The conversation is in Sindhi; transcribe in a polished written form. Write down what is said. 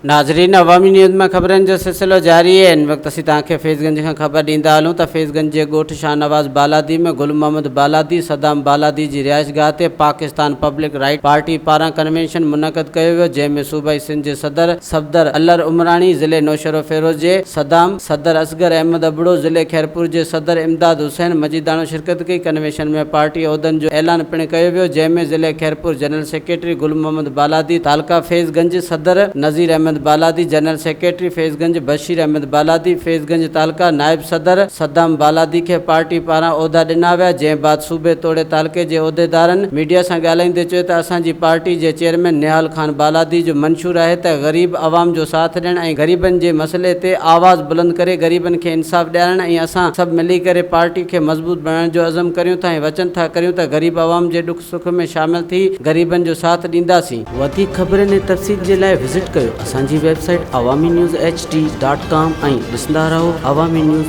ناظرين عوامي نيوز مان خبرن جو سلسلو جاري آهي ان وقت اسين توهان کي فيض گنج کان خبر ڏيندا هلون ته فيض گنج جي ڳوٺ شاهنواز بالادي ۾ گل محمد بالادي صدام بالادي جي رهائشگاهه تي پاڪستان پبلڪ رائيٽ پارٽي پاران ڪنوينشن منعقد ڪيو ويو جنهن ۾ صوبائي سنڌ جي صدر صفدر الر عمراڻي ضلعي نوشهروفيروز جي صدام صدر اصغر احمد ابڙو ضلعي خيرپور جي صدر امداد حسين مجيداڻو شرڪت ڪئي ڪنوينشن ۾ پارٽي عهدن جو اعلان پڻ ڪيو ويو جنهن ۾ ضلعي خيرپور جنرل سيڪريٽري گل محمد بالادي، تعلقه فيض گنج صدر نذير احمد بالادي، جنرل سيڪريٽري فيض گنج بشير احمد بالادي، فيض گنج تعلقه نائب صدر صدام بالادي کي پارٽي پاران عهدا ڏنا ويا، جنهن بعد صوبي توڙي تعلقي جي عهديدارن ميڊيا سان ڳالهائيندي چيو ته اسان جي پارٽي جي چيئرمين نهال خان بالادي جو منشور آهي ته غريب عوام جو ساٿ ڏيڻ ۽ غريبن جي مسئلي تي آواز بلند ڪري غريبن کي انصاف ڏيارڻ ۽ اسان سڀ ملي ڪري پارٽي کي مضبوط بڻائڻ جو عزم ڪريون ٿا ۽ وچن ٿا ڪريون ته غريب عوام جي ڏک سک ۾ شامل ٿي غريبن جو ساٿ ڏينداسين. وڌيڪ خبرن ۽ تفصيل جي لاء وزٽ ڪيو اسان جي website Awami news H D dot com ۽ ڏسندا رهو عوامي نيوز.